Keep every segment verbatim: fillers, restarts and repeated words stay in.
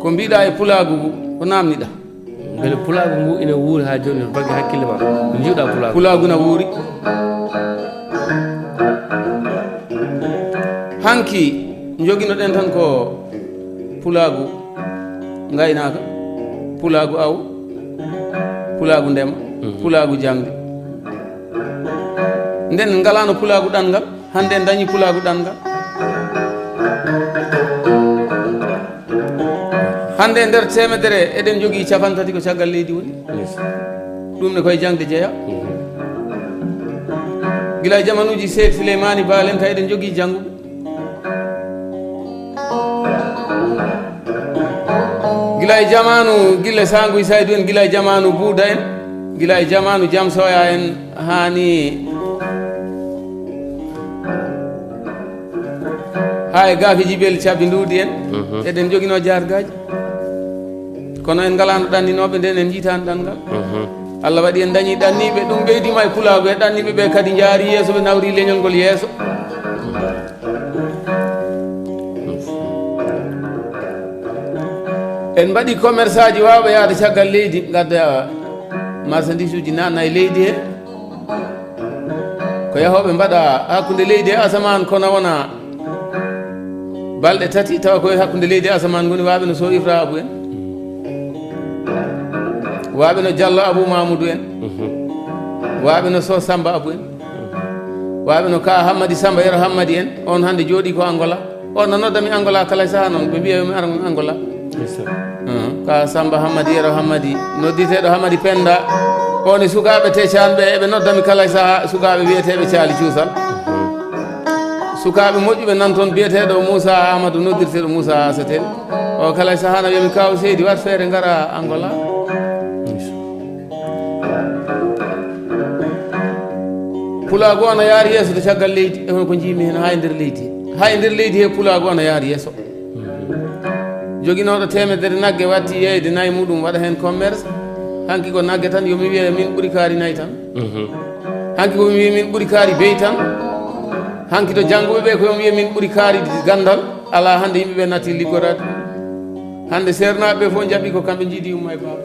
Ko mbiɗa e pulaagu ngu, ko naamniɗa? Mbele pulaagu ngu ina wuuri haa jooni, to bannge hakkille ma, no njiɗɗa pulaagu? Pulaagu na wuuri. Hanki, njoginoɗen tan ko pulaagu ngaynaaka, pulaagu awo, pulaagu ndema, mhm, pulaagu jaŋde. Nden ngalaano pulaagu ɗanngal, hannde en dañi pulaagu ɗanngal. Hannde e nder teemedere eɗen jogii capanɗe tati ko caggal leydi woni. Yes. Ɗum ne koye jaŋde jeyaa. Mhm. Gila e jamanuuji Seek Suleymaani Baal en, tawi eɗen jogii jannguɓe. Gila e jamaanu Gille Saanguy Saydu en, gila e jamaanu Buuda en, gila e jamaanu Jam Soya en, haani haa e gaafe Jibel Cabbi Nduudi en, mhm, eɗen njoginoo jaargaaji. Kono en ngalaano ɗanninooɓe, nden en njiitaani ɗanngal. Mhm. Allah waɗi en ndañii ɗanniiɓe, ɗum ɓeydi ma e pulaagu e ɗanniiɓe ɓe kadi njaari yeeso, ɓe nawri leñol ngol yeeso. En mbaɗi commerçaaji waawɓe yahde caggal leydi, ngadda marchandise uji, naatna e leydi he. Ko yahooɓe mbaɗa hakkunde leydi e asamaan, kono wona balɗe tati, tawa koye hakkunde leydi e asamaan ngoni, waɓe no Sow Ifra Abu en, waɓe no Jallo Abu Mamudu en, waɓe no Sow Samba Abu en, waɓe no Ka Hammadi Samba Yero Hammadi en, on hannde jooɗi ko Angola. On no nodda mi Angola kala e saha noon, ɓe mbiya yo mi ar Angola. Ndeysaan. Hum, ka Samba Hammadi Yero Hammadi, noddirteeɗo Hammadi Penda. On e sukaaɓe Tecaanɓe, eɓe nodda mi kala e saha, sukaaɓe wiyeteeɓe Caali Cuusal. Sukaaɓe moƴƴuɓe nan toon, biyeteeɗo Moussa Amadou, noddirteeɗo Moussa Asatel. O kala e saha na wiya mi, "Kaaw Seydi, waɗ feere ngara Angola." Pulaagu ana yaari yeeso to caggal leydi, e hono ko njiimi heen, haa e nder leydi he. Haa e nder leydi he, pulaagu ana yaari yeeso. Joginooɗo teemedere nagge watti yeeyde nayi muɗum, waɗa heen commerce. Hanki ko nagge tan, yo mi wiye min ɓuri kaari nayi tan. Mhm. Hanki ko mi wiye min ɓuri kaari beyi tan. Hanki to jannguɓe ɓe ko yo mi wiye min ɓuri kaari ganndal. Alaa, hannde yimɓe ɓe natti liggoraade. Hannde seernaaɓe ɓe fof njaɓi ko kamɓe njiidi yumma e baaba.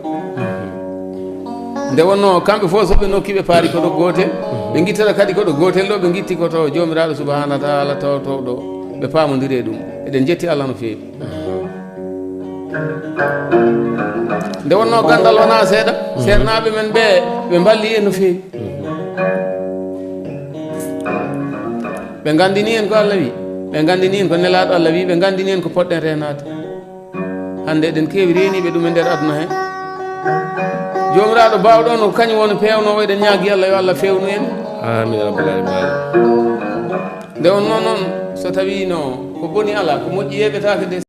Nde wonnoo kamɓe fof so ɓe nokki ɓe paari ko ɗo gootel, ɓe ngittata kadi ko ɗo gootel ɗo, ɓe ngitti ko to Joomiraaɗo Subhaanahu wa Taala to, to ɗo, ɓe paamondiri e ɗum. Eɗen njetti Allah no feewi. Nde wonnoo ganndal wonaa seeɗa, seernaaɓe men ɓe, ɓe mballi en no feewi. Ɓe nganndini en ko Allah wi, ɓe nganndini en ko Nelaaɗo Allah wi, ɓe nganndini en ko poɗɗen reenaade. Hannde eɗen keewi reeniiɓe ɗum e nder aduna he. Joomiraaɗo baawɗo on ko kañum woni peewnoowo, eɗen ñaagi Allah yo Allah feewnu en. Amiin ya rabbal aalamiin. Nde wonnoo noon, so tawii no ko boni alaa, ko moƴƴi yeeɓetaake de,